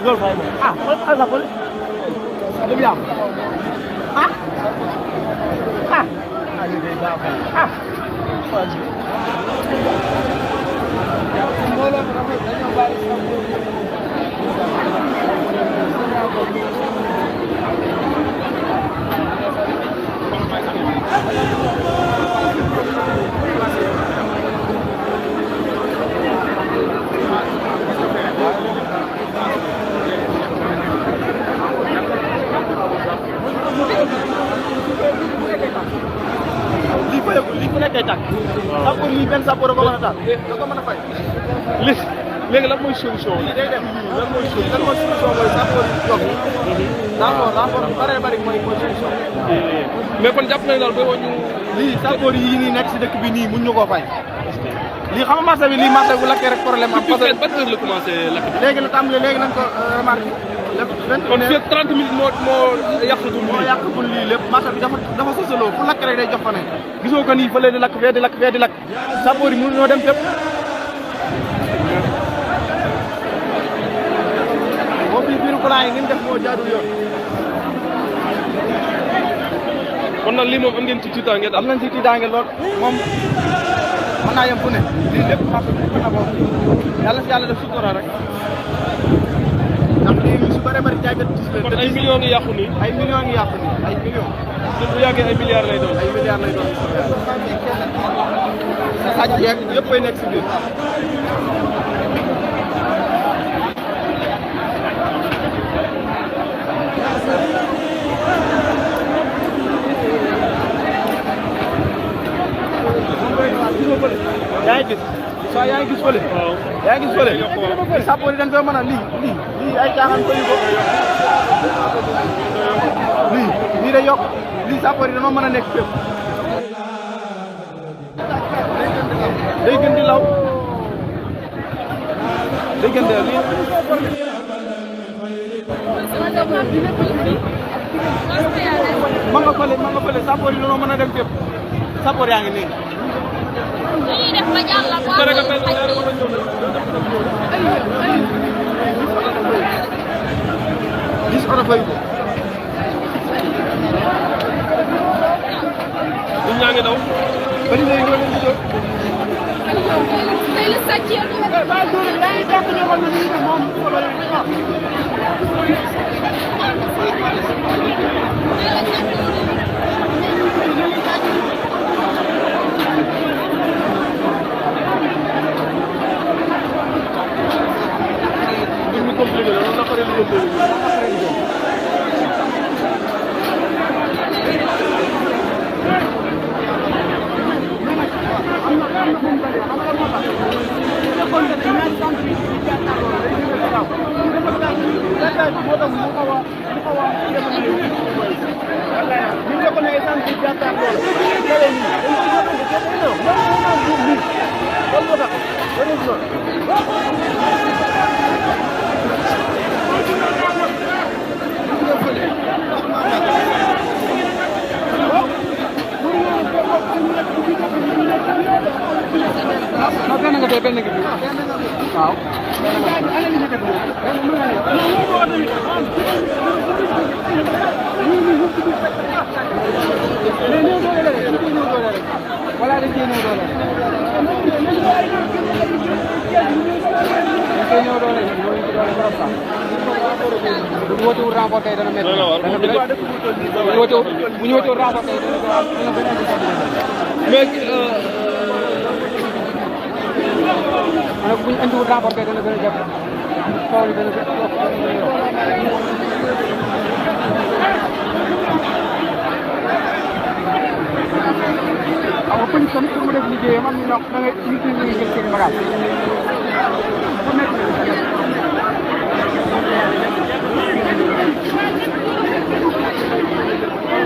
Girl phải à mới là mới đúng không à à à lii ku nekkee tàkk. waaw sapeur yi benn sapeur ko mën a taal. da ko mën a fay. léegi lan mooy solution lii day dem lan mooy solution mooy sapeur yi jóg. rapport bu bëree bëri mooy solution. mais kon jàpp nañu daal ba ñu. lii sapeur yi nii nekk si dëkk bi nii mun ñu koo fay. lii xam nga marché bi lii marché bu lakkee rek problème am. parce que ban heure la commencé lakk. léegi la tàmbalee léegi lañ ko remarqué. kon fii ak 30 minutes moo yàqatul lii. moo yàqatul lii lépp marché bi dafa sosaloo fu lakk rek day jox fa ne. gisoo ko nii fële di lakk fee di lakk fee di lakk sapeur yi mënuñoo dem fépp. boobu bii biiru courant yi ngeen def moo jaadul yoon. kon nag lii moom am ngeen ci tiitaange daal. am nañ ci tiitaange lool moom mën naa yem fu ne lii lépp marché bi mën na ko yàlla si yàlla def sutura rek. ndax lii su bëree bëri jaaykat gis leen. kon ay millions ngi yàqu nii. ay millions ngi yàqu nii ay millions. te bu yàggee ay milliards lay doon. ay milliards lay doon. sàcc yeeg yëpp ay nekk si biir. yaa ngi gis soo yaa ngi gis fële. waaw yaa ngi gis fële. li sapeur yi dañ koy mën a lii ay caaxaan koy ko. lii day yokk lii sapeur yi dañoo mën a nekk fépp. day gën di law. day gën di law lii. ma nga fële sapeur yi dañoo mën a dem fépp sapeur yaa ngi nii. lii def ba jàll la gis oto fay ko. ñun ñaa ngi daw. bari na ñu leen di jóg. tey la sàcc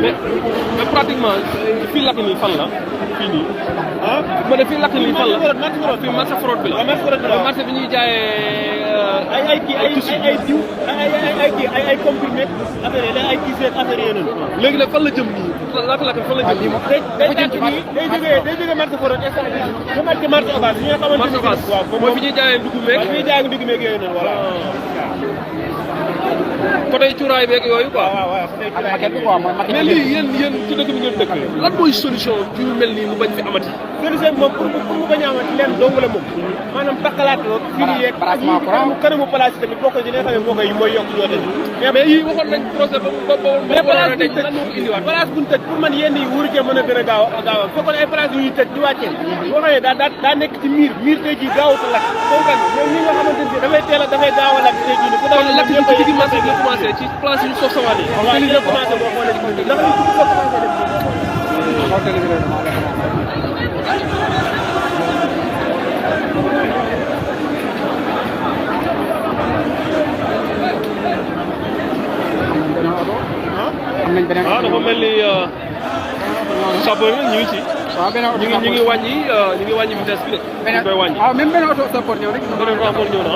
mais pratiquement fii lakk nii fan la fii nii. ah ma ne fii lakk nii fan la. fii marché fraude bi la. marché bi ñuy jaayee ay diw ay comprimé affaire yi ay kii affaire yi léegi nag fan la jëm nii. lakk-lakk fan la jëm. day tàkk nii day jógee marché Forone instant bii bu marché marché Ocass ñi nga xamante marché Ocass mooy fi ñuy jaayee dugub beeg. fi ñuy jaayee dugub beeg yooyu noonu voilà. côté cuuraay beeg yooyu quoi. waaw waaw côté cuuraay bi quoi mais lii yéen ci dëkk bi ngeen dëkk lan mooy solution ci lu mel nii mu bañ fi amati. solution bi moom pour mu bañ a amati leen dong la moom maanaam takkalaat ko fii nii yeeg kanamu place yi tamit bokk ci li nga xam ne mooy yokk ñoo tamit mais yii waxoon nañ projet ba mais place buñ lan moo ko indiwaat place buñ tëj pour man yenn yi wóoru cee mën a gën a gaaw a fekkoon ay place yu ñuy tëj di wàccee boo xam ne daa nekk ci miir tey jii gaawut a lakk boo kan ñoom ñi nga xamante ne dafay gaaw a lakk tey jii ku daw lakk ci digg marché bi commencé ci place yu sof sawaan yi waaw li nga commencé boo xoolee ci ndax li ko commencé def am nañ beneen dafa mel ni sapeur ñu ngi ci. waaw beneen oto ñu ngi wàññi vitesse bi de. ñu koy wàññi. waaw même beneen oto sapeur ñëw rek. beneen rapport ñëw na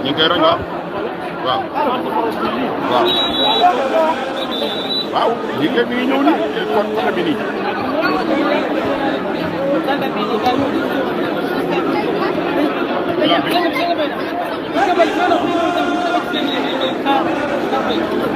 ñu ngi koy roñ waaw waaw lii nga mi ngi ñëw nii côté bi nii Thank you.